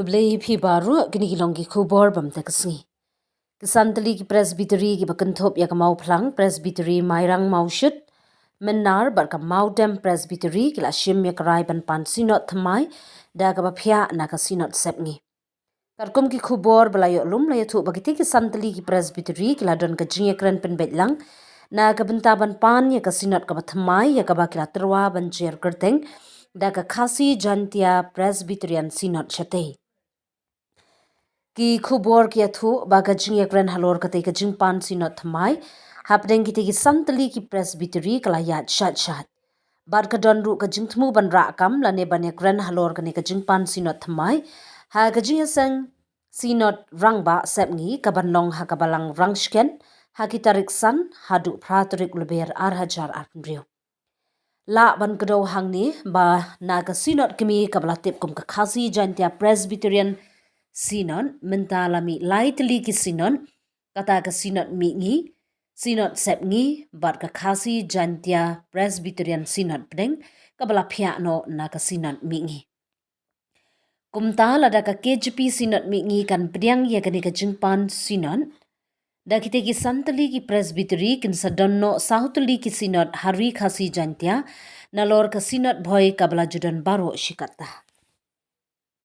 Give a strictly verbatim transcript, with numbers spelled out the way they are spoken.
Khublei phi baroh, kine ki long ki khubor bam te ka sngi. Ki san tylli ki Presbytery kiba kynthup ïa ka Mawphlang Presbytery, Mairang Mawshut, Mynnar bad ka Mawdem Presbytery ki la shim ïa ka rai ban pan Synod thymmai da kaba phiah na ka Synod Sepngi. Katkum ki khubor ba la ïoh lum, la ïathuh ba kitei ki san tylli ki Presbytery ki la don ka jingïakren pynbeit lang na ka bynta ban pan ïa ka Synod kaba thymmai, ïa kaba ki la tyrwa ban jer kyrteng da ka Khasi Jaintia Presbyterian Synod shatei. Ki khubor ki ïathuh ba ka jingïakren halor katei ka jingpan Synod thymmai hapdeng kitei ki san tylli ki Presbytery ka la ïaid shait shait. Bad ka don ruh ka jingthmu ban rah kam lane ban ïakren halor kane ka jingpan Synod thymmai ha ka jingïaseng Synod Rangbah Sepngi kaban long ha ka Balang Rangshken ha ki tarik san haduh phra tarik Lber ar hajar arphew hynriew. Lah ban kdew hangne ba na ka Synod kmie kaba la tip kum ka Khasi Jaintia Presbyterian Synod mynta la mih lai tylli ki Synod, kata ka Synod Mihngi, Synod Sepngi bad ka Khasi Jaintia Presbyterian Synod pdeng, kaba la phiah noh na ka Synod Mihngi. Kumta lada ka K J P Synod Mihngi kan pdiang ïa kane ka jingpan Synod, da kitei ki san tylli ki Presbytery kin sa don noh saw tylli ki Synod ha Ri Khasi Jaintia nalor ka Synod Bhoi kaba la ju don baroh shi katta.